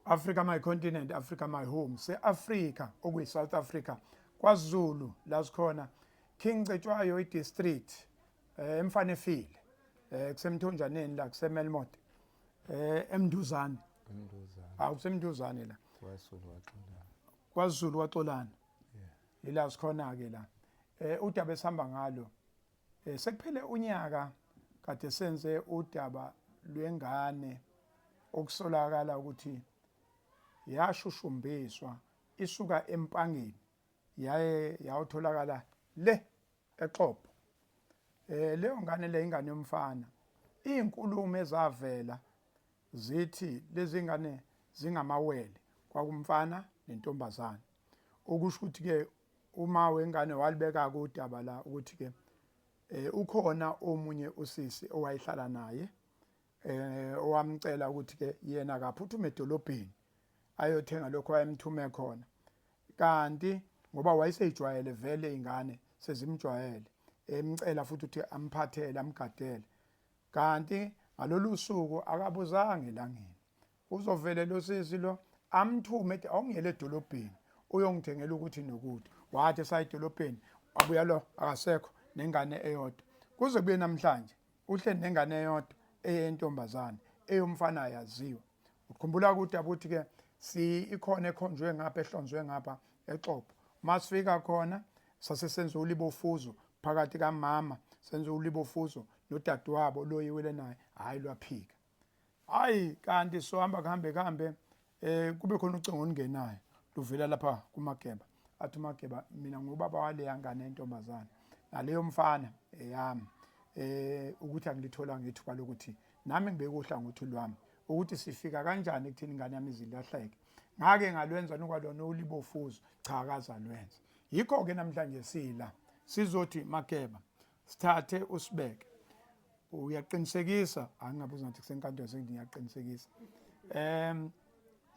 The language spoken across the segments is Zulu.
Africa my continent, Africa my home. Se-Africa okuyi-South Africa, KwaZulu la sikhona, King Cetshwayo i-district, eMfanefile, kuseMthonjaneni la kuseMelmoth, eMnduzane. Emnduzane. Awu kuseMnduzane la. KwaZulu kwaXolana. KwaZulu kwaXolana. Yeah. Ila sikhona ke la. Udaba esihamba ngalo sekuphele unyaka kade senze udaba lwengane okusolakala ukuthi yashushumbiswa isuka eMpangeni yaye yawutholakala le eXobho. Leyo ngane le ingane yomfana. Izinkulumo ezavela zithi lezi ngane zingamawele, kwakumfana nentombazane. Okusho ukuthi ke uma wengane walibeka udaba la ukuthi ke ukhona omunye usisi owayehlala naye owamcela ukuthi ke yena akaphuthume edolobheni ayothenga lokho ayemthume khona, kanti ngoba wayeseyijwayele vele ingane sezimjwayele, emcela futhi ukuthi amphathele amgadele. Kanti ngalolu suku akabuzanga elangeni, uzovele lo sisi lo amthume ethi awungiyele edolobheni uyongithengela ukuthi nokuthi. Wathi esayidolobheni wabuya lo akasekho nengane eyodwa. Kuze kuye namhlanje uhleli nengane eyodwa eyentombazane, eyomfana ayaziwa. Ukhumbula ukuthi abuthi ke si ikhona ekhonjwe ngapha ehlonzwe ngapha eXobho. Masifika khona sase senza ulibofuzo phakathi kamama, senza ulibofuzo nodadewabo lo yiwele naye, hayi lwaphika. Hayi kanti sohamba kuhambe kuhambe kube khona ucingo olungenayo luvela lapha kuMageba. Athi uMageba mina ngubaba waleya ngane yentombazane naleyo mfana eyami, ukuthi angilitholanga ithuba lokuthi nami ngibeke uhlangothi lwami ukuthi sifika kanjani ekuthini ingane yami izilahleke. Ngake ngalwenza nokwalona ulibofuzo, cha akazalwenza. Yikho ke namhlanje sila sizothi Mageba sithathe usibeke. Uyaqinisekisa, angingabuza ngathi kusenkantolo sengiyaqinisekisa.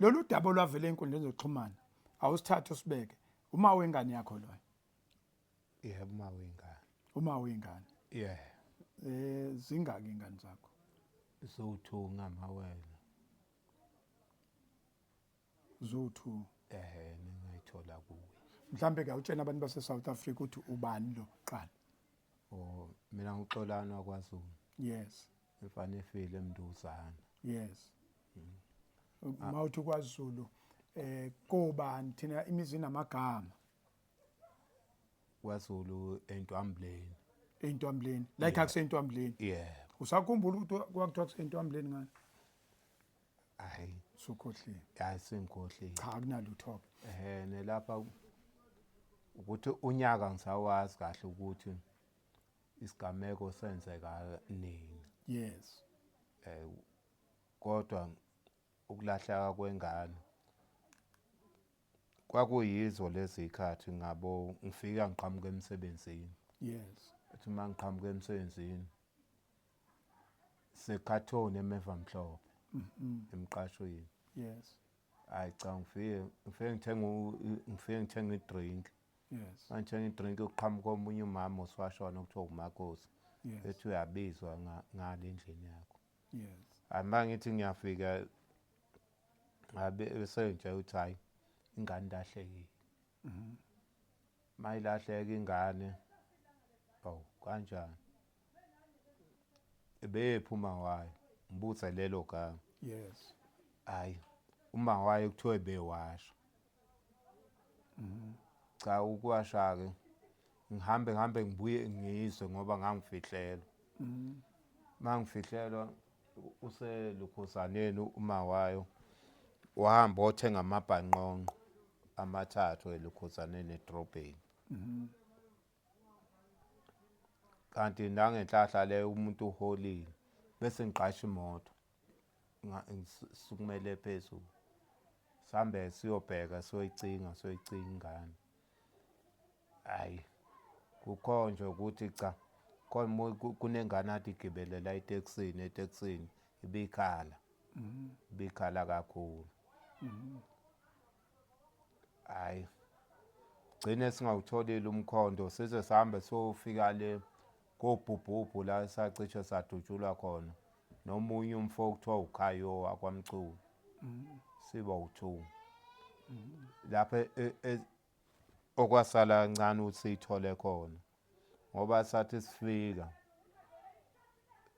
Lolu daba olwavela enkundleni zokuxhumana awusithathe usibeke. Uma wengane yakho loyo. Yebo, uma wengane. Uma wengane. Yeah. Zingaki ingane zakho? Zo2 ngamawele. Zo2. Ningayithola kuwe. Mhlambe ke awutshena abantu base South Africa ukuthi ubani lo qala. Oh, mina ngixolana kwaZulu. Yes. Efanefile eMnduzane. Yes. Mawuthi kwaZulu kobani thina imizi namagama. KwaZulu eNtwambleni. ENtwambleni. Like akusentwambleni. Yeah. Usakhumbula ukuthi kwakuthiwa kusentwambleni ngani? Hayi, sukhohliwe. Hayi sengikhohliwe. Cha akunalutho. Nelapha ukuthi unyaka ngisawazi kahle ukuthi isigameko senzeka nini. Yes. Kodwa ukulahleka kwengane kwakuyizo lezi ikhathi ngabo ngifika ngiqhamuka emsebenzini. Yes. Ethi uma ngiqhamuka emsebenzini sekhathoni emeva mhlophe. Emqashweni. Yes. Hayi cha ngifike ngithenga ngifike ngithenga idrink. Yes. Ngithenga idrink uqhamuka omunye umama oswashona okuthiwa uMakosi. Yes. Ethi uyabizwa ngale endlini yakho. Yes. Hhayi ngithi ngiyafika ngabe bese nje uthi hayi ingane ilahlekile. Mayilahleka ingane awu kanjani? Ebephuma wayo ngibuze lelo gama. Yes. Hayi uma wayo kuthiwe bewasha. Cha ukuwasha ke ngihambe ngibuye ngizwe ngoba ngangifihlelwa. Mangifihlelwa uselukhuzaneni uma wayo wahamba othenga amabhanqonqo amathathu elukhuzaneni edrobheni. Kanti nangenhlahla leyo umuntu uholile bese ngiqasha imoto ngisukumele phezulu sambe siyobheka siyoyicinga ingane. Hayi kukhonjwe ukuthi cha khona kunengane athi igibelela etekisini ibikhala. Ibikhala kakhulu. Hayi gcine singawutholile umkhondo size sihambe siyofika le kobhubhubhu la sacishe sadutshulwa khona nomunye umfo okuthiwa uKhayo wakwaMchunu. Siba u-2 lapha okwasala kancane ukuthi siyithole khona, ngoba sathi sifika,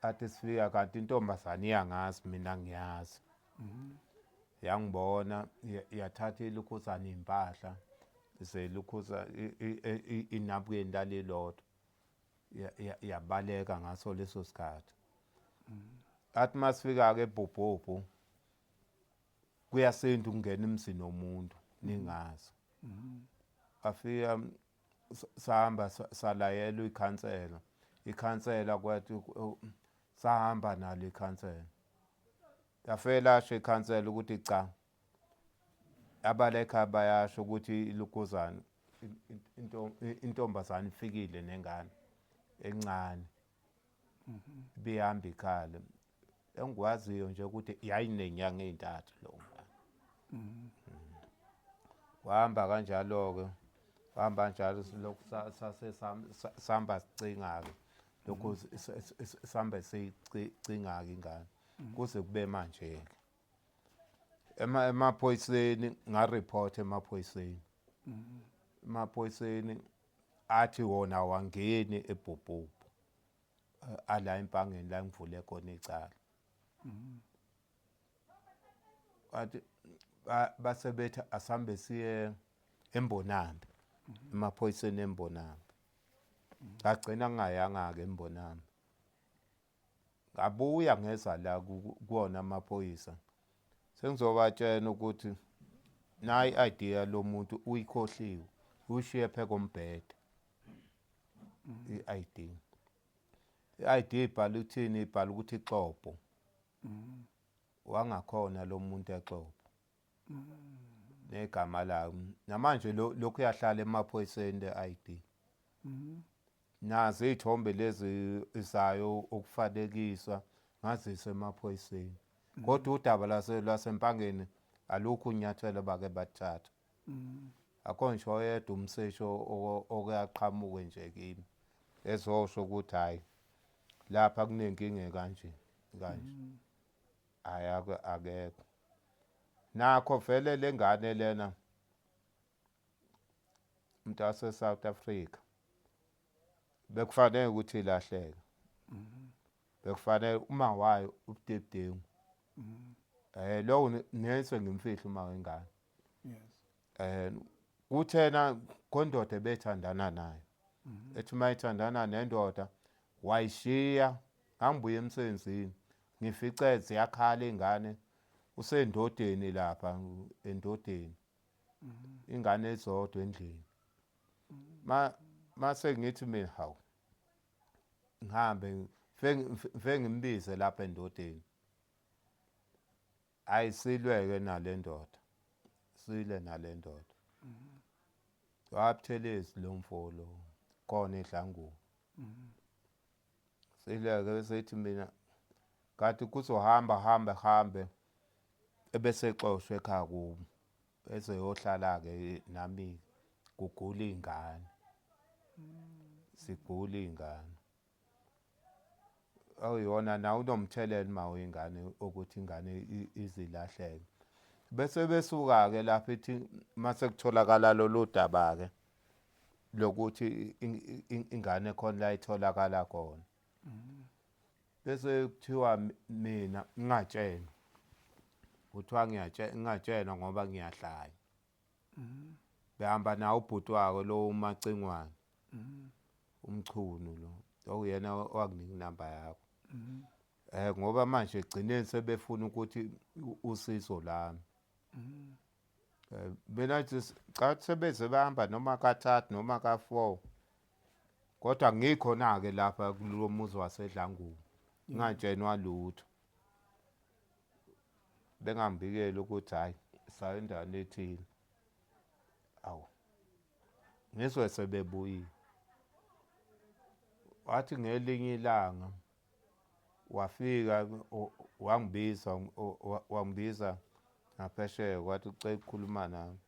athi sifika kanti intombazane iyangazi, mina ngiyazi. Yangibona, yathatha ilukhuzana iy'mpahla zelukhuza inabukeni lalilodwa, yabaleka ngaso leso sikhathi. Athi masifika-ke eBhubhubhu, kuyasinda ukungena emzini womuntu ningazi. Afika sahamba salayelwa ikhansela, ikhansela kwathi sahamba nalo ikhansela, lafike lasho ikhansela ukuthi cha, abalekha bayasho ukuthi ilukuzana intombazane ifikile nengane encane ibihamba ikhala. Engikwaziyo nje ukuthi yayinenyanga ey'ntathu lo ngane. Wahamba kanjalo-ke, wahamba kanjalo, silokhu sase sihamba sicinga-ke, lokhu sihamba siyicinga-ke ingane kuze kube manje-ke. Emaphoyiseni ngareport emaphoyiseni. Emaphoyiseni athi wona awangeni eBhubhubhu, ala eMpangeni la ngivule khona icala. Bathi base bethi asambe siye eMbonambi, emaphoyiseni eMbonambi. Ngagcina ngingayanga-ke eMbonambi. Ngabuya ngeza la kuwona amaphoyisa. Sengizobatshela ukuthi nayi i-ID yalo muntu uyikhohliwe, uyishiye phe kombhede. I-ID. I-ID ibhala ukuthini? Ibhala ukuthi Xobho. Wangakhona lo muntu eXobho. Negama layo. Namanje lokhu yahlala emaphoyiseni le ID. Nazo iy'thombe lezi zayo ukufanekiswa ngazise emaphoyiseni. Kodwa udaba lwaseMpangeni alukho unyathelo bake bathatha. Akho ngisho oyedwa umseshi oke aqhamuke nje kimi ezosho ukuthi hhayi lapha kunenkinga ekanje kanje. Hhayi akekho. Nakho vele le ngane lena umuntu wase-South Africa bekufanele ukuthi ilahleke. Bekufanele uma wayo ubudedengu. Lowo nese ngimfihla uma wengane. Yes. Kuthena kondoda ebethandana nayo. Ethi mayithandana nendoda wayishiya, ngangibuya emsebenzini ngifice ziyakhala ingane, usendodeni lapha endodeni. Ingane ezodwa endlini. Mase ngithi mina hawu ngihambe ngifike ngimbize lapha endodeni. Ayisilweke nale ndoda, sile nale ndoda. Wabuthelezi lo mfo lo khona eDlangulu. Sileke bese ethi mina kanti kuzohamba hambe hambe ebese exoshwe ekhaya kubo, ezeyohlala-ke nami kugula iy'ngane, sigula iy'ngane. Awuyona nawe unomthelela uma uyingane ukuthi ingane izilahleke. Bese besuka-ke lapho ithi mase kutholakala lolu daba-ke lokuthi ingane khona la itholakala khona. Bese kuthiwa mina ngingatshelwa, kuthiwa ngingatshelwa ngoba ngiyahlanya. Behamba nawo ubhuti wako lo uMacingwane, uMchunu lo okuyena owakunika inamba yakho. Ngoba manje egcineni sebefuna ukuthi usizo lami. Mina nje cha sebeze bahamba noma kathathu noma ka-4, kodwa ngikhona-ke lapha kulo muzi waseDlangulu ngingatshenwa lutho, bengangibikeli ukuthi hhayi sayo endaweni ethile. Awu ngizwe sebebuyile, wathi ngelinye ilanga wafika wangibiza wangibiza ngaphesheya, wathi ucela ukukhuluma nami.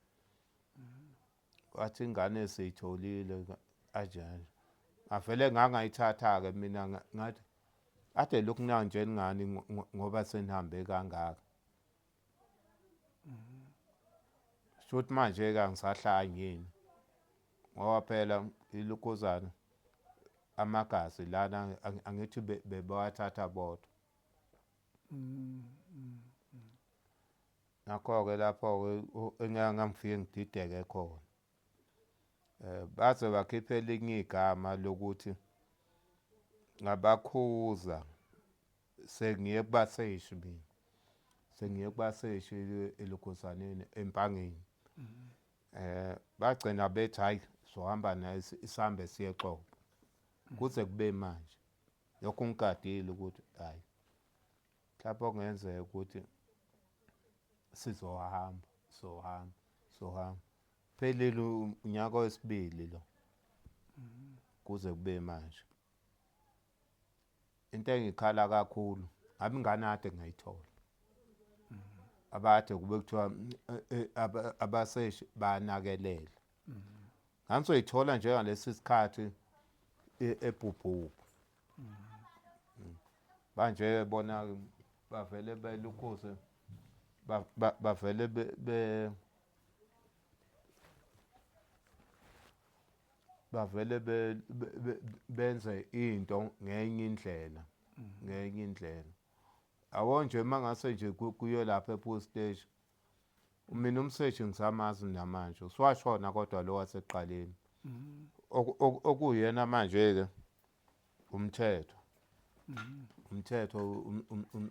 Wathi ingane siyitholile kanjalo. Ngavele ngangayithatha-ke mina, ngathi ade lokhu nangitshela ngani ngoba senihambe kangaka. Shuthi manje ke angisahlanyi yini ngoba phela ilokhuzana amagazi lana angithi bebawathatha bodwa. Nakho-ke lapho-ke engeke ngangifike ngidideke khona. Baze bakhiphe elinye igama lokuthi ngabakhuza sengiye kubaseshi mina sengiye kubaseshi elokhuzaneni empangeni. Bagcina bethi hayi sohamba naye sihambe siye eXobho kuze kube manje. Lokhu ngigadile ukuthi hayi mhlawumbe okungenzeka ukuthi sizohamba sohamba sohamba. Phelile unyaka wesibili lo kuze kube manje. Into engikhala kakhulu ngabe ingane kade ngayithola. Abade kube kuthiwa abaseshi banakelela. Ngangizoyithola njengalesi sikhathi ebhubhubhu. Manje bona bavele belukhuze bavele be bavele benze into ngenye indlela ngenye indlela. Yabo nje uma ngase nje kuye lapha e-police station mina umseshi ngisamazi namanje usuwashona kodwa lo wasekuqaleni okuyena manje-ke umthetho umthetho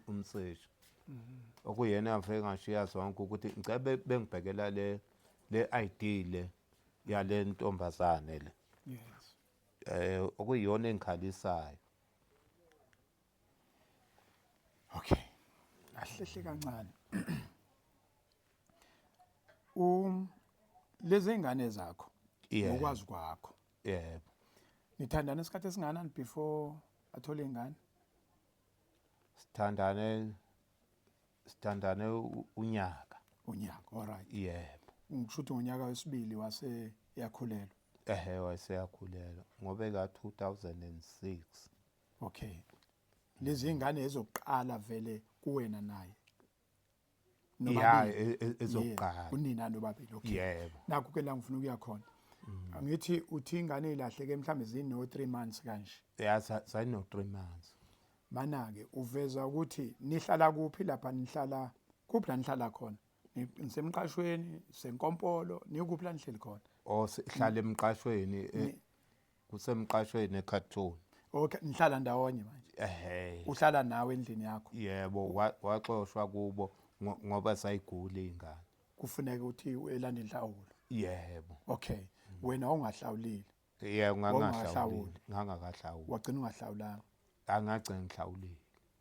umseshi okuyena ngifike ngashiya zonke ukuthi ngicela bengibhekela le le ID le yale ntombazane le yes okuyiyona engikhalisayo. Okay, ahlehle kancane. Lezi ngane zakho ngokwazi kwakho. Yebo. Nithandana isikhathi esingakanani before athole ingane? Sithandane unyaka. Unyaka, all right. Yebo. Ngisho ukuthi ngonyaka wesibili wase yakhulelwa. Ehhe, wayeseyakhulelwa ngoba eka 2006. Okay. Lezi ingane ezokuqala vele kuwena naye. Ya, ezokuqala. Kunina nobabili, okay. Yebo. Nakho ke la ngifuna ukuya khona. Angithi uthi ingane ilahleke mhlambe zino 3 months kanje. Ya, zayino 3 months. Mana ke uveza ukuthi nihlala kuphi lapha, nihlala kuphi la nihlala khona? Nisemqashweni, senkompolo, nikuphi la nihleli khona? Oh, sihlala emqashweni, kusemqashweni eCarlton. Okay, nihlala ndawonye manje. Ehhe. Uhlala nawe endlini yakho. Yebo, waxoshwa kubo ngoba sayigula ingane. Kufuneka ukuthi elande inhlawulo. Yebo. Okay. Wena ungahlawulile. Yebo, ngangahlawulile. Ngangakahlawuli. Wagcina ungahlawulanga. Angagcina ngihlawulile.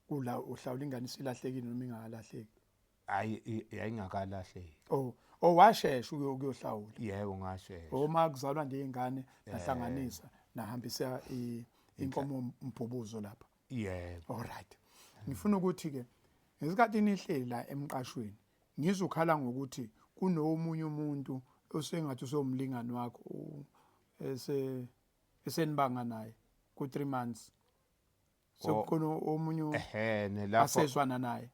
Kula uhlawula ingane isilahlekile noma ingakalahleki? Hayi, yayingakalahleki. Oh, washesha ukuyohlawula. Yebo, ngashesha. Uma kuzalwa nje ingane nahlanganisa nahambisa inkomo mbhubuzo lapha. Yebo. All right. Ngifuna ukuthi ke ngesikhathi nihleli la emqashweni ngizokhala ngokuthi kunomunye umuntu osengathi usomlingani wakho esenibanga naye ku 3 months. Sekukhona omunye ehene lapho asezwana naye.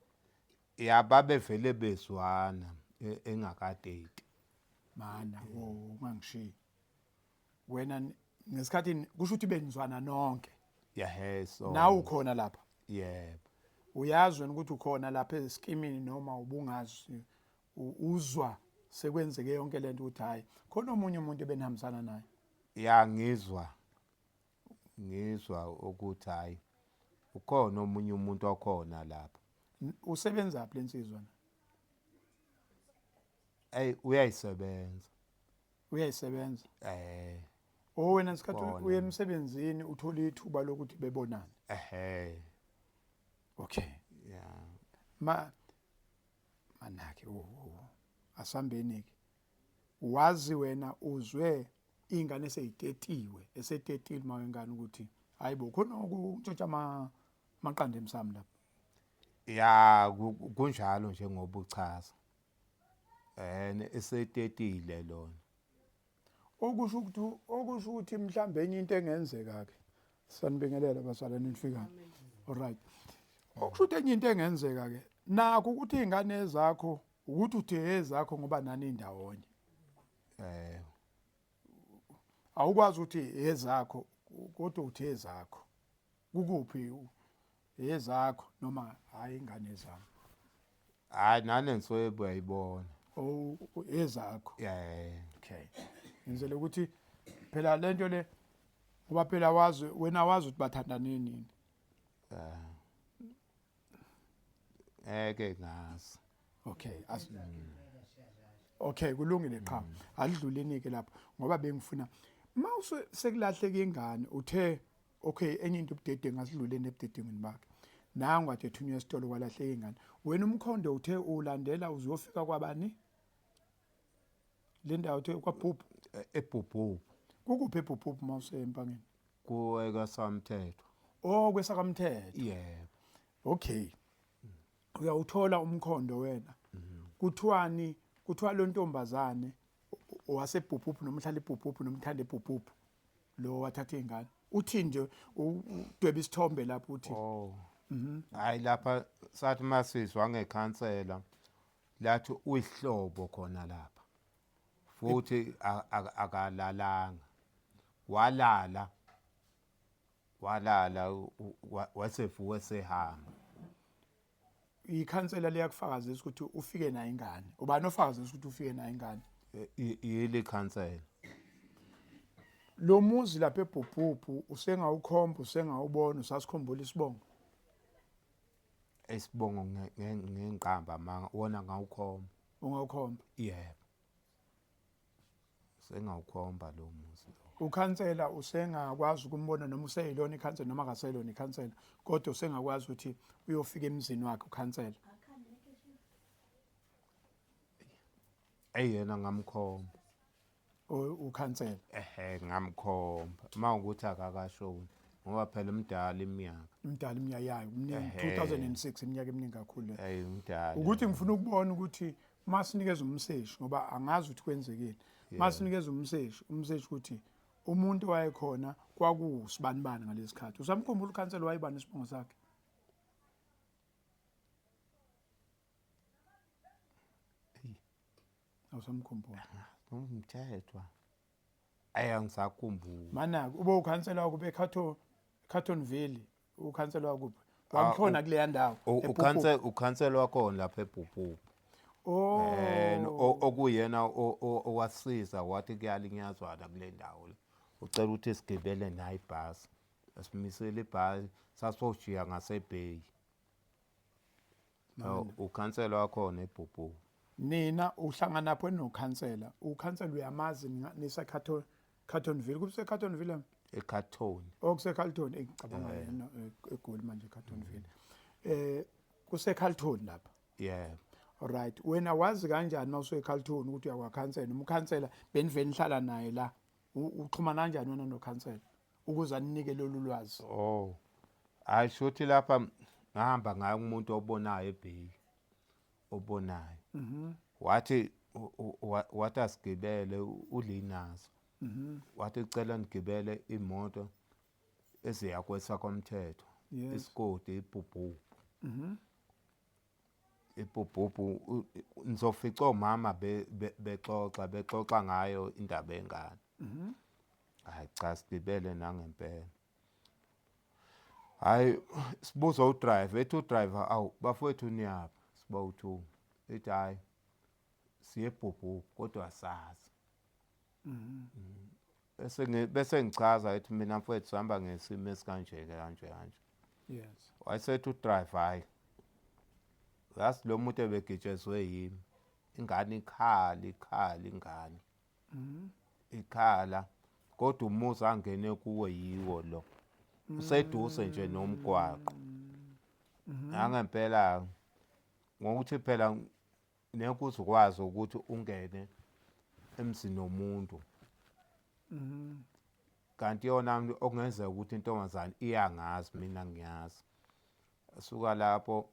Ya, babevele bezwana engakadate. Mana ungangishiyi. Wena ngesikhathi kusho ukuthi benizwana nonke. Yahe, so nawe ukhona lapha. Yebo. Uyazi wena ukuthi ukhona lapha eskimini noma ubungazi, uzwa sekwenzeke yonke lento ukuthi hayi khona omunye umuntu ebenihambisana naye. Ya, ngizwa ukuthi hayi ukhona omunye umuntu okhona lapha. Usebenza phi lensizwa na? Ey, uyayisebenza. Uyayisebenza? Eh. Wena ngesikhathi uye emsebenzini uthola ithuba lokuthi bebonane. Ehhe. Okay. Yeah. Manake asambeni ke. Wazi wena uzwe ingane eseyitetiwe, esetetile uma wengane ukuthi hayibo khona ukuntshontsha amaqanda emsamo lapha. Ya, kunjalo njengoba uchaza. Esetetile lona. Okusho ukuthi mhlambe enye into engenzeka ke. Sanibingelela bazalwane nifika. All right. Okusho ukuthi enye into engenzeka ke nakho ukuthi izingane zakho ukuthi uthe ezakho ngoba nani indawonye. Eh Awukwazi ukuthi ezakho kodwa uthi ezakho. Kukuphi ezakho noma hayi ingane zami? Hayi nanenswebu uyayibona. Oh ezakho. Yeah. Okay. Ngizele ukuthi phela lento le ngoba phela wazi wena wazi ukuthi bathandane nini. Eh. Eke ngazi. Okay. As Okay kulungile qha. Alidluleni ke lapho ngoba bengifuna mawuse sekulahleka ingane uthe okay enye into ubudedengu asidluleni ebudedengwini bakhe. Nangu kade ethunywa esitolo kwalahleka ingane. Wena umkhondo uthe ulandela uzofika kwabani? Le ndawo uthe kwaBhubhu. EBhubhu. Kukuphi eBhubhu mawuse empangeni? Kuwe kaSamthetho. Oh kwesakamthetho. Yebo. Okay. Uyawuthola umkhondo wena. Kuthiwani kuthiwa lo ntombazane owasebhubhubhu noma uhlala ebhubhubhu noma uthanda ebhubhubhu lo wathatha ingane. Uthi nje udweba isithombe lapho uthi. Oh. Hayi lapha sathi masizwa ngekhansela lathi uyihlobo khona lapha. Futhi akalalanga. Walala. Walala wasevuka esehamba. Ikhansela liyakufakazisa ukuthi ufike nayo ingane. Ubani ofakazisa ukuthi ufike nayo ingane? Yili khansela. Lo muzi lapha eBhubhubhu usengawukhomba usengawubona usasikhumbula isibongo. Isibongo ngenqamba manga wona ngawukhomba. Ungawukhomba? Yebo. Sengawukhomba lo muzi lo. Ukhansela usengakwazi ukumbona noma useyilona ikhansela noma akaselona ikhansela kodwa usengakwazi ukuthi uyofika emzini wakhe ukhansela. Eyena ngamkhomba. Ukhansela. Ehhe ngamkhomba. Mawukuthi akakashoni ngoba phela umdala iminyaka. Umdala iminyaka yayo umningi 2006 iminyaka eminingi kakhulu le. Hey umdala. Ukuthi ngifuna ukubona ukuthi masinikeza umseshi ngoba angazi ukuthi kwenzekeni. Masinikeza umseshi, umseshi ukuthi umuntu wayekhona kwakusibanibani ngalesikhathi. Usamkhumbula ukhansela wayebani isibongo sakhe? Awusamkhumbula. Umthethwa. Ayi angisakhumbuli. Mana ube ukhansela wakuphi eCarton Cartonville ukhansela wakuphi? Wakhona kuleya ndawo. Ukhansela ukhansela wakhona lapha eBhubhubhu. Oh. Eh okuyena owasiza wathi kuyalinyazwana kule ndawo le. Ucela ukuthi sigibele naye ibhasi. Asimisele ibhasi sasoshiya ngaseBay. Ukhansela wakhona eBhubhubhu. Nina uhlangana pho nokhansela. Ukhansela uyamazi nise Cartonville. Kuse Cartonville? eCarton. Oh kuse Carlton ngicabanga yena eGoli manje eCartonville. Eh kuse Carlton lapha. Yeah. Alright. Wena wazi kanjani mawusuke eCarlton ukuthi uyakwakhansela? Umkhansela benivele nihlala naye la. Uxhumana kanjani wena nokhansela ukuze aninike lolu lwazi? Oh. Hayi shuthi lapha ngahamba ngaye umuntu obonayo eBay. Obonayo. Wathi wathi asigibele ulinazo. Wathi ucela nigibele imoto eziya kwesakomthetho. Isigodi iBhubhubhu. Ibhubhubhu nizofica omama bexoxa bexoxa ngayo indaba yengane. Hayi cha sigibele nangempela. Hayi sibuza udriver ethi udriver awu bafowethu niyaphi siba u2 ethi hayi siye eBhubhubhu kodwa asazi. Bese bese ngichaza ethi mina mfowethu sihamba ngesimo esikanje kanje kanje. Yes. Wayesethi udriver hayi yazi lo muntu ebegitshezwe yimi ingane ikhala ikhala ingane. Ikhala kodwa umuzi angene kuwo yiwo lo. Useduze nje nomgwaqo. Nangempela ngokuthi phela ngeke uzukwazi ukuthi ungene emzini womuntu. Kanti yona okungenzeka ukuthi intombazane iyangazi mina ngiyazi. Suka lapho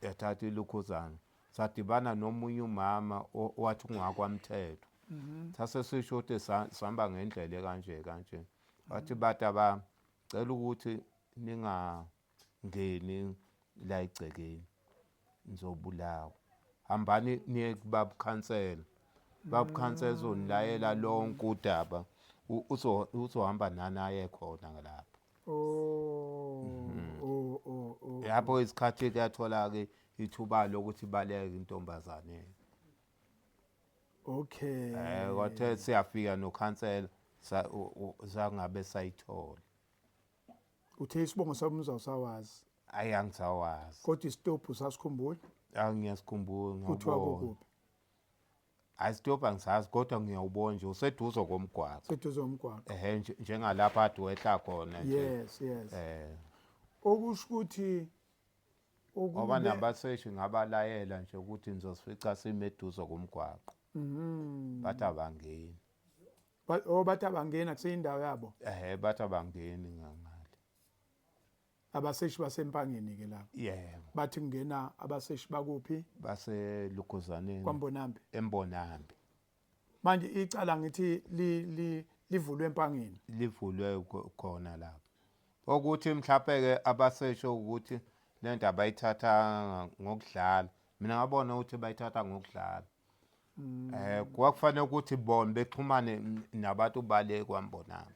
yathatha ilukhuzana sadibana nomunye umama owathi ungakwamthetho. Sase sisho ukuthi sihamba ngendlela kanje kanje. Wathi bata ba cela ukuthi ningangeni la egcekeni nizobulawa. Hambani niye kubaba khansela. Baba ukhansela uzonilayela lonke udaba, uzohamba nani aye khona lapho. Oh, oh, oh, oh. Lapho isikhathi kuyathola-ke ithuba lokuthi ibaleke intombazane. Okay. Kwathe siyafika nokhansela sangabe sayithola. Uthe isibongo somuzi awusawazi. Ayi angisawazi. Kodwa isitobhu sasikhumbula? Angiyasikhumbula Kuthiwa ngawubona. kukuphi? Hayi isitobhu angisazi kodwa ngiyawubona nje useduze komgwaqo. Seduze komgwaqo. Ehhe njengalapha ade wehla khona nje. Yes, yes. Okusho ukuthi Ngoba nabaseshi ngabalayela nje ukuthi nizosifica sime eduze komgwaqo. Bathi abangeni. Oh, bathi abangeni, akuseyindawo yabo. Ehhe, bathi abangeni ngangale. Abaseshi baseMpangeni ke lapho. Yebo. Bathi kungena abaseshi bakuphi? Baselugozaneni. KwaMbonambi. EMbonambi. Manje icala ngithi livulwe eMpangeni. Livulwe khona lapho. Ukuthi mhlawumbe ke abasesho ukuthi le ndaba bayithatha ngokudlala. Mina ngabona ukuthi bayithatha ngokudlala. Kwakufanele ukuthi bona bexhumane nabantu bale kwaMbonambi.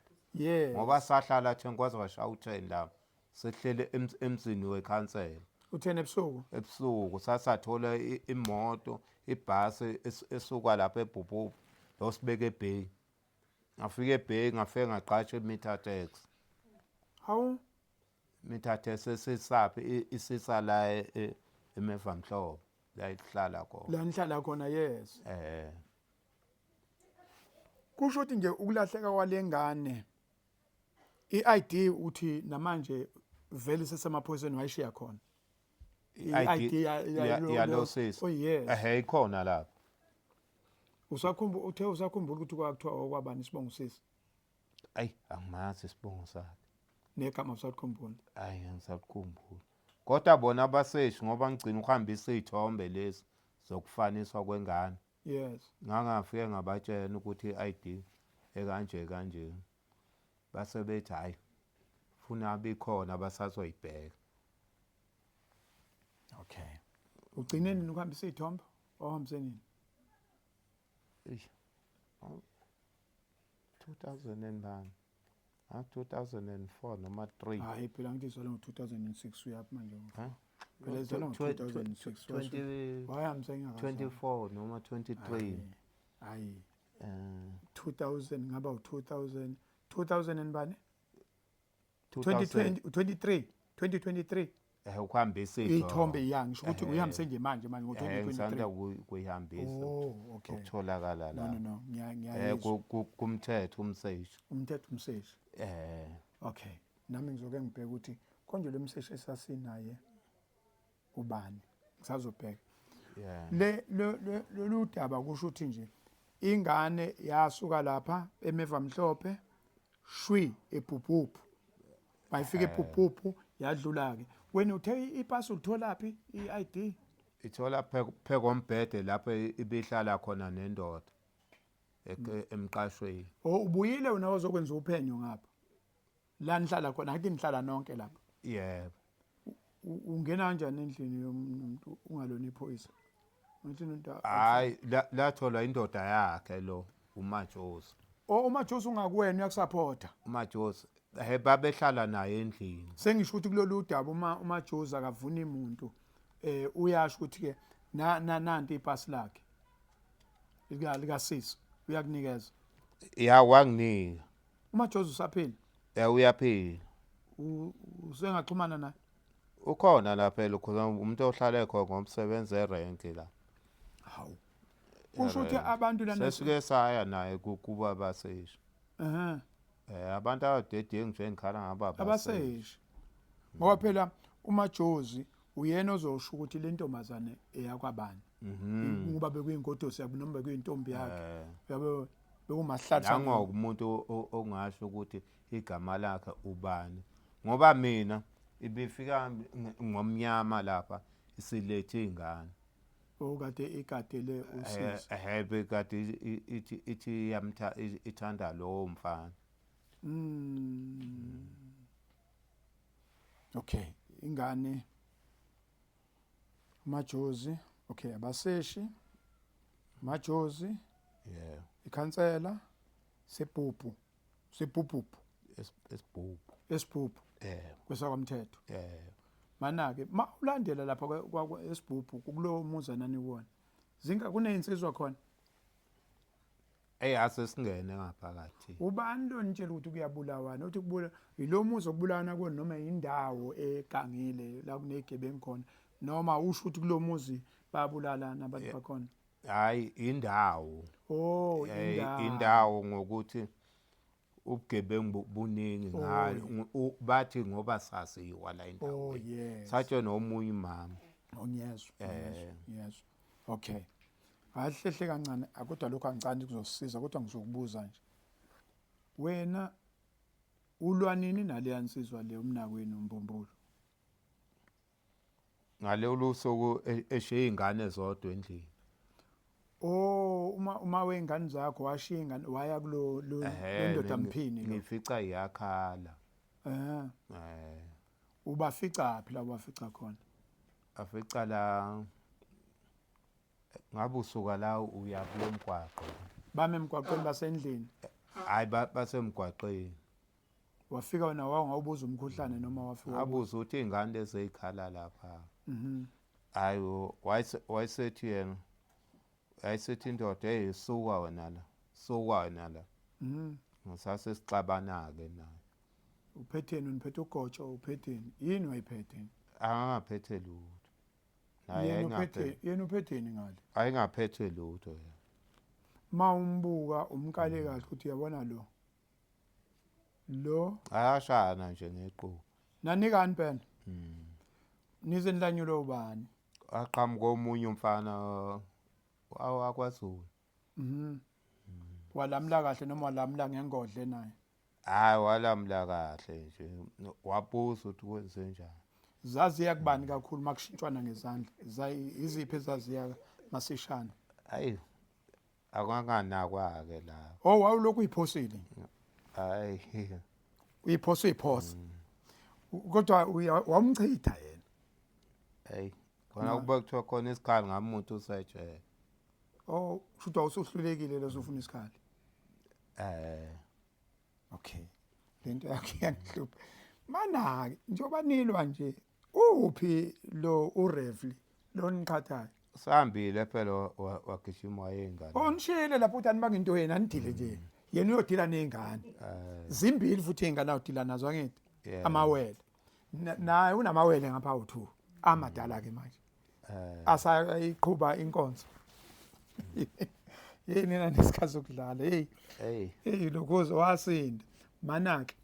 Ngoba sahlala thina kwaze kwashaya u-10 lapho. Sihlele emzini wekhansela. U-10 ebusuku? Ebusuku sasathola imoto, ibhasi esuka lapha eBhubhubhu yosibeka eBay. Ngafika eBay ngafike ngaqasha imeter taxi. Hawu? Meter taxi esisaphi isisa la eMevamhlobo la ihlala khona. La nihlala khona, yes. Kusho ukuthi nje ukulahleka kwalengane i-ID uthi namanje vele isesemaphoyiseni wayishiya khona. I-ID yalo sisi. Oh yes. Ikhona lapho. Usakhumbula, uthe usakhumbula ukuthi kwakuthiwa okwabani isibongo sisi? Ayi, angimazi isibongo sakhe. Negama usakhumbula? Ayi, angisakhumbuli. Kodwa bona abaseshi ngoba ngigcina ukuhambisa izithombe lezi zokufaniswa kwengane. Yes. Ngangafike ngabatshela ukuthi i-ID ekanje kanje. Base bethi hayi funa abikhona basazoyibheka. Okay. Ugcine nini ukuhambisa izithombe? Wahambise nini? Eish. 2009. 2004 noma 3. Hayi phela ngithi izalwa ngo-2006 uyaphi manje? Ha? Phela izalwa ngo-2006. Wayihambisa ngingakazalwa. 24 noma 23. Hayi. 2000 ngaba u-2000, 2000 and bani? 2020, 23, 2023. Ukuhambisa iy'thombe, ya, ngisho ukuthi uyihambise nje manje manje ngo Ngisanda 2023. kuyihambisa. Oh, okay. Ukutholakala No, la. no, no, ngiyayizwa. Kumthetho umseshi. Umthetho umseshi. Okay. Nami ngizoke ngibheke ukuthi konje lo mseshi esasinaye ubani. Ngisazobheka. Lolu daba kusho ukuthi nje ingane yasuka lapha eMevamhlophe shwi eBhubhubhu. Bayifika eBhubhubhu yadlula ke. Wena uthe ipasi ulitholaphi i-ID? Ithola phekombhede lapho ibihlala khona nendoda emqashweni. Oh, ubuyile wena wazokwenza uphenyo ngapha. La nihlala khona, akithi nihlala nonke lapha. Yebo. Ungena kanjani endlini yomuntu ungalona iphoyisa? Ngithi into Hayi, latholwa indoda yakhe lo uMajozi. Oh, uMajozi ungakuwena uyakusupporta. uMajozi babehlala naye endlini. Sengisho ukuthi kulolu daba uma uMajozi akavuni umuntu, uyasho ukuthi ke nanti ipasi lakhe. Lika sisi uyakunikeza. Ya, wanginika. uMajozi usaphila? Uyaphila. Usengaxhumana naye? Ukhona lapha elokhuzana, umuntu ohlala ekhona ngomsebenzi erenki la. Hawu. Kusho ukuthi abantu lana sesike saya naye kuba abaseshi. Abantu abadedengu nje engikhala ngabo abaseshi. Abaseshi. Ngoba phela uMajozi uyena ozosho ukuthi le ntombazane eyakwabani. Ngoba bekuyingodosi yabo noma bekuyintombi yakhe. Yabo bekumahlathi. Nangoku umuntu ongasho ukuthi igama lakhe ubani. Ngoba mina ibifika ngomnyama lapha isilethe ingane. Okade igadele usisi. Bekade ithi ithanda lowo mfana. Okay, ingane Majozi, okay, abaseshi Majozi. Yeah. Ikhansela sebhubhu sebhubhubhu esibhubhu esibhubhu eh kwesakwamthetho. Eh. Mana-ke ma ulandela lapha esibhubhu kukulowo muzana niwona zinga kuneyinsizwa khona. Ey, ase singene ngaphakathi. Ubani lo nitshela ukuthi kuyabulawana, uthi kubula yilo muzi okubulawana kuwo noma indawo egangile la kunezigebengu khona, noma usho ukuthi kulo muzi bayabulalana abantu bakhona? Hayi, indawo. Oh, indawo. Indawo ngokuthi ubugebengu buningi ngayo, bathi ngoba saziwa la indawo. Oh yes. Satshe nomunye umama. Oh ngiyezwa. Ngiyezwa. Okay. Ahlehle kancane, kodwa lokho angicani kuzosiza, kodwa ngizokubuza nje. Wena ulwa nini naleya nsizwa le umnakwenu uMbumbulu? Ngalolu suku eshiya ingane zodwa endlini. Oh, uma wengane zakho washiya ingane waya kulo lo ndoda mphini lo. Ngifica iyakhala. Eh. Ubafica phi la ubafica khona? Afica la ngabe usuka la uya kulomgwaqo. Bame emgwaqweni basendlini. Hayi, basemgwaqeni. Wafika wena wawungawubuza umkhuhlane noma wafika? Abuza ukuthi ingane lezi ezikhala lapha. Hayi, wayesethi yena, wayesethi indoda, hey, suka wena la, suka wena la. Ngisase sixabana ke naye. Uphetheni? Uniphethe ugotsho, uphetheni? Yini wayiphetheni? Angangaphethe lutho. Yena uphethe, yena uphetheni ngale? Ayingaphethe lutho yena. Ma umbuka umkale kahle ukuthi uyabona lo. Lo ayashana nje ngeqhubu. Nanikani phela? Nize nilanyulwe ubani? Aqhamuka omunye umfana wakwaZulu. Walamla kahle noma walamla ngengodle naye? Hayi, walamla kahle nje, wabuza ukuthi kwenze njani. Zaziya kubani kakhulu makushintshwana ngezandla? Iziphi ezaziya masishana? Hayi, akanganakwa ke la. Oh, wawulokhu uyiphosile. Hayi. Uyiphosa uyiphosa. Kodwa wamchitha yena. Hey, khona kuba kuthiwa khona isikhali ngamuntu usejele. Oh, kusho awusuhlulekile leso ufuna isikhali. Eh. Okay. Lento yakhe iyangihlupha. Mana njengoba nilwa nje, uphi lo uRevli lo niqhathayo? Sihambile phela, wagijima wayengane. Onishiyele lapho uthi anibanga into yena anidile nje. Yena uyodila nezingane. Zimbili futhi izingane awudila nazo angithi? Amawele. Naye unamawele ngapha u2. Amadala ke manje. Asayiqhuba inkonzo. Yini nina nesikhathi sokudlala? Hey. Hey. Hey, lokho wasinda. Manake.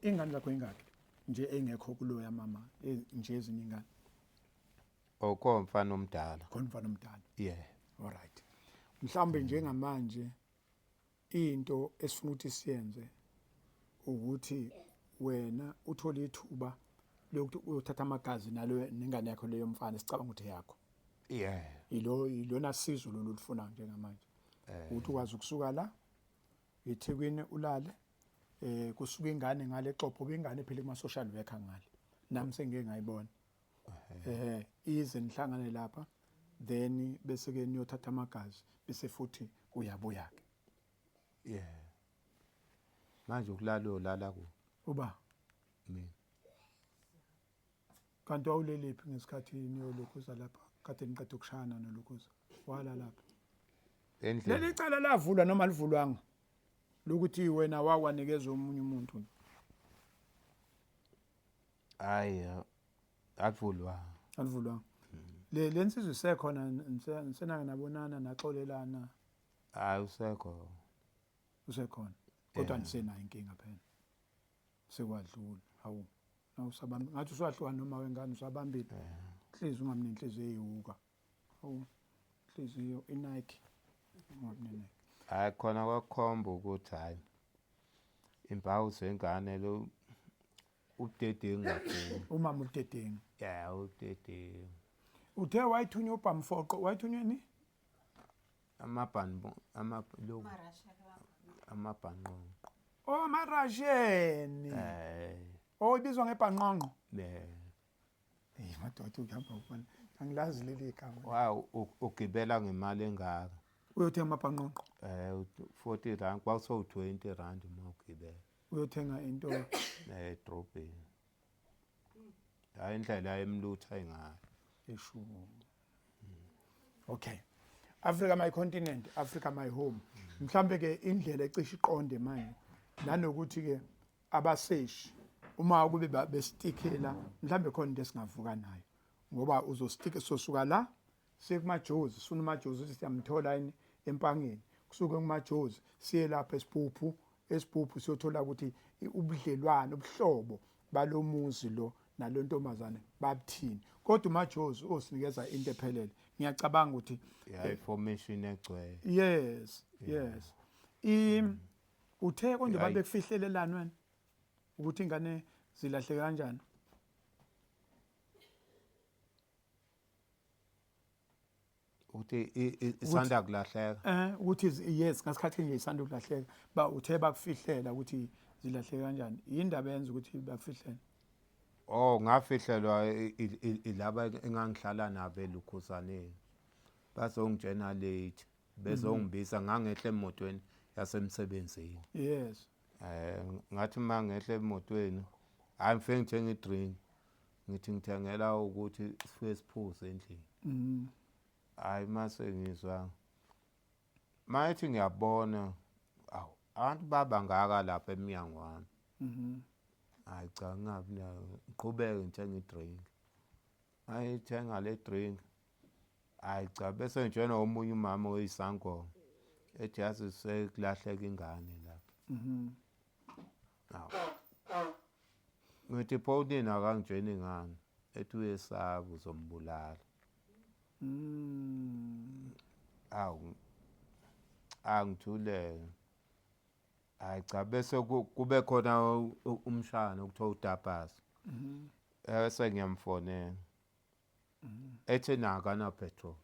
Ingane zakho ingaki? Nje engekho kuloya mama nje ezinye ingane. Okho mfana omdala. Khona mfana omdala. Yeah. All right. Mhlawumbe njengamanje into esifuna ukuthi siyenze ukuthi wena uthole ithuba lokuthi uyothatha amagazi nalo nengane yakho leyo mfana sicabanga ukuthi yakho. Yeah. Ilo ilona sizo lolu olufuna njengamanje. Ukuthi ukwazi ukusuka la eThekwini ulale kusuka ingane ngale xopho ingane phela kuma social worker ngale. Nami sengike ngayibona. Ize nihlangane lapha then bese ke niyothatha amagazi bese futhi uyabuya ke. Yeah. Manje ukulala ulala ku uba mina. Kanti wawulelephi ngesikhathi niyolokhuza lapha kade niqeda ukushayana nolokhuza? Wala lapha. Endlini. Leli cala lavulwa noma livulwanga? Lokuthi wena wawanikeza omunye umuntu. Hayi, avulwa. Alivulwanga. Le lensizwe isekhona, nisenake nabonana naxolelana? Hayi, usekho. Usekhona. Kodwa nisenayo inkinga phela. Sekwadlula. Hawu. Awusabambi ngathi usuwahlukana noma wengane usabambile. Inhliziyo ungabi nenhliziyo eyiwuka. Hawu. Inhliziyo iNike. Ungabi neNike. Hayi, khona kwakukhomba ukuthi hayi impawu zengane lo ubudedengu kakhulu. Umama ubudedengu. Yeah, ubudedengu. Uthe wayithunywa ubhamfoqo, wayithunywa ni? Amabhanbo, lo amabhanqonqo. Oh, amaRussian. Oh, ibizwa ngebhanqonqo. Eh, madoda ukuhamba ubona. Angilazi leli igama. Wow, ugibela ngemali engaka. Uyothenga amabhanqonqo. 40 rand kwakusowu 20 rand uma ugibela. Uyothenga into edrobheni. Hayi indlela emlutha ngayo. Eshu. Okay. Africa my continent, Africa my home. Mhlambe ke indlela ecishe iqonde manje nanokuthi ke abaseshi uma kube bestikela mhlambe khona into esingavuka nayo ngoba uzostika sosuka la siye kumajozi sifuna umajozi ukuthi siyamthola yini empangeni kusuke kumajozi siye lapha esiphuphu esiphuphu siyothola ukuthi ubudlelwano ubuhlobo balomuzi lo nalontombazane babuthini kodwa umajozi osinikeza into ephelele ngiyacabanga ukuthi yeah information egcwele yes yes i uthe konje babekufihlelelani wena ukuthi ingane zilahleke kanjani Ukuthi isanda kulahleka. Ukuthi yes ngasikhathi nje isanda kulahleka ba uthe bakufihlela ukuthi zilahleke kanjani yindaba yenza ukuthi bakufihlele. Oh ngafihlelwa ilaba engangihlala nabo elukhuzaneni. Bazongitshena late bezongibiza ngangehla emotweni yasemsebenzini. Yes. Ngathi mangehle emotweni hayi ngifike ngithenga i-drink. Ngithi ngithengela ukuthi sifike siphuze endlini. Hayi mase ngizwa mayethi ngiyabona awu abantu baba ngaka lapha emnyango wami. Hayi cha ngingabi nayo ngiqhubeke ngithenge i-drink. Mayithenga le drink hayi cha bese ngitshena omunye umama oyisangoma ethi yazi sekulahleka ingane lapha. Awu. Ngithi pho unina akangitsheni ngani ethi uyesaba uzombulala. Awu angithuleke. Hayi cha bese kube khona umshana okuthiwa uDabhasi. Bese ngiyamfonela. Ethi naka na petrol.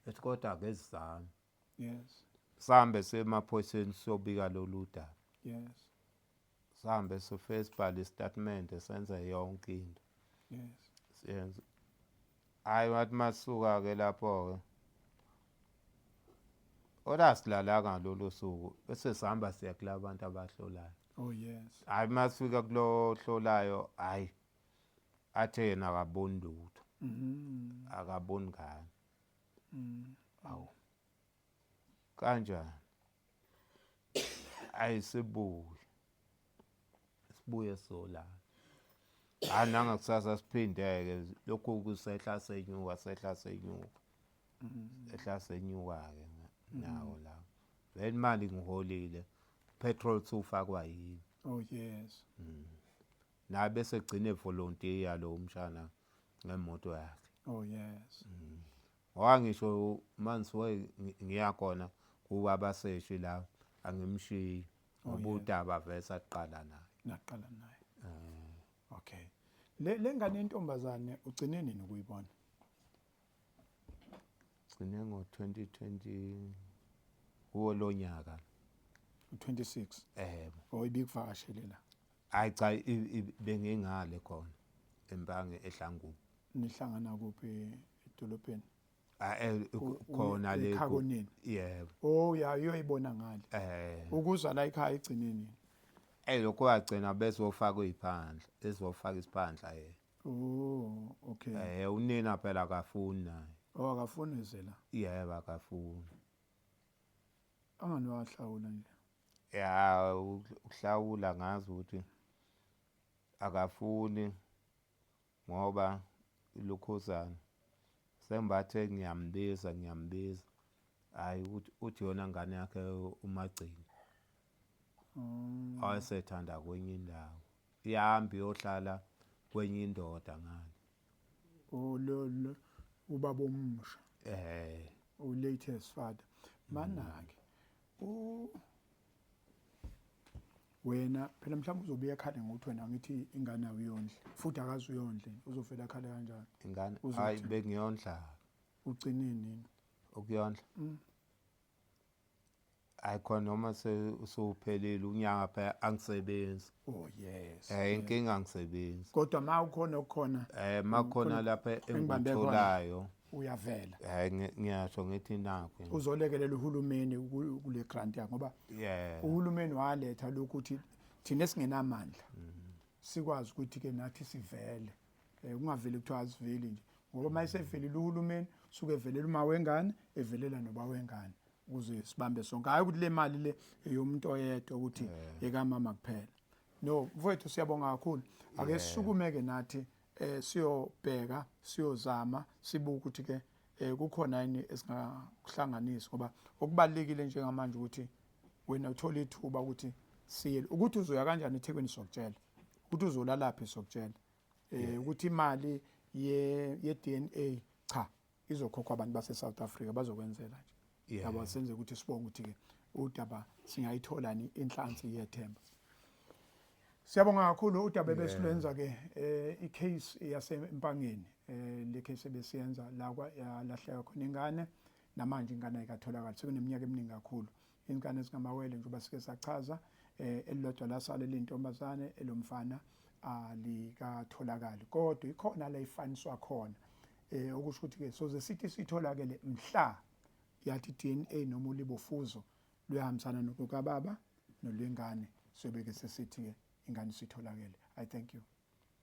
Ethi kodwa akezami. Yes. Sihambe siye emaphoyiseni siyobika lolu daba. Yes. Sihambe sifike sibhale isitatimende senze yonke into. Yes. Siyenze. Hayi wathi masuka ke lapho ke. Ola silalanga lolu suku bese sihamba siya kulabantu abahlolayo. Oh yes. Hayi masifika kulo hlolayo hayi athe yena akaboni lutho. Akaboni ngane. Awu. Kanjani? Ayisibuye. Sibuye solala. Hayi nangakusasa siphindeke lokhu kusehla senyuka sehla senyuka. Sehla senyuka ke nawo la. Vele imali ngiholile. Petrol sufakwa yini? Oh yes. Naye bese gcine volunteer lo umshana ngemoto yakhe. Oh yes. Ngoba ngisho mangisuke ngiya khona kuba abaseshi la angimshiyi ngoba udaba vele saqala naye. Naqala naye. Okay. Le ngane yentombazane ugcine nini ukuyibona? Gcine ngo 2020 kuwo lo nyaka. U26. Ehhe. Oh ibikuvakashele la. Hayi cha bengingale khona empange eHlangubo. Nihlangana kuphi edolobheni? Khona le eKhakoneni. Yebo. Oh ya uyoyibona ngale. Ukuza la ekhaya igcineni. Lokho wagcina bezofaka iziphandla, ezofaka isiphandla yena. Oh okay. Unina phela akafuni naye. Oh akafuni izela. Yebo akafuni. Angani wahlawula nje. Ya ukuhlawula ngazi ukuthi akafuni ngoba ilokhuzana sembathe ngiyambiza ngiyambiza hayi uthi yona ngane yakhe umagcini awesethanda kwenye indawo ihamba iyohlala kwenye indoda ngale. Oh lo ubaba omusha. U latest father. Manake wena phela mhlawumbe uzobuya ekhale ngokuthi wena ngithi ingane awuyondle futhi akazi uyondle uzovela ekhale kanjani ingane? Hayi bengiyondla. Ugcine nini ukuyondla? Hayi khona noma usuphelile unyaka phela angisebenzi. Oh yes. Inkinga angisebenzi. Kodwa ma ukhona okukhona makhona lapha engikutholayo. Uyavela. Hayi, ngiyasho ngithi nakho. Uzolekelela uhulumeni kule grant yakho ngoba uhulumeni waletha lokuthi thina esingenamandla sikwazi ukuthi ke nathi sivele, kungaveli kuthiwa asiveli nje, ngoba uma esevelile uhulumeni suke evelela uma wengane, evelela noba wengane, ukuze sibambe sonke, hayi ukuthi le mali le eyomuntu oyedwa, ukuthi ekamama kuphela. No mfowethu, siyabonga kakhulu. Ake sisukume ke nathi, siyobheka, siyozama, sibuke ukuthi ke kukhona yini esingakuhlanganisa, ngoba okubalekile njengamanje ukuthi wena uthola ithuba ukuthi siye. Ukuthi uzoya kanjani eThekwini sokutshela, ukuthi uzolalaphi sokutshela, ukuthi imali ye DNA cha izokhokhwa abantu base South Africa, bazokwenzela nje. Yabo, senze ukuthi sibonge ukuthi ke udaba singayitholani inhlansi yethemba. Siyabonga kakhulu. Udaba ebesilwenza ke, icase yaseMpangeni, le case ebesiyenza la kwa yalahleka khona ingane, namanje ingane ayikatholakali, sekuneminyaka eminingi kakhulu. Ingane ezingamawele njengoba sike sachaza, elilodwa lasala elintombazane, elomfana alikatholakali, kodwa ikhona la ifaniswa khona, okusho ukuthi ke soze sithi sitholakele mhla yathi DNA noma ulibofuzo luyahambisana nokukababa nolwengane, sobe ke sesithi ke ingane sitholakele. I thank you.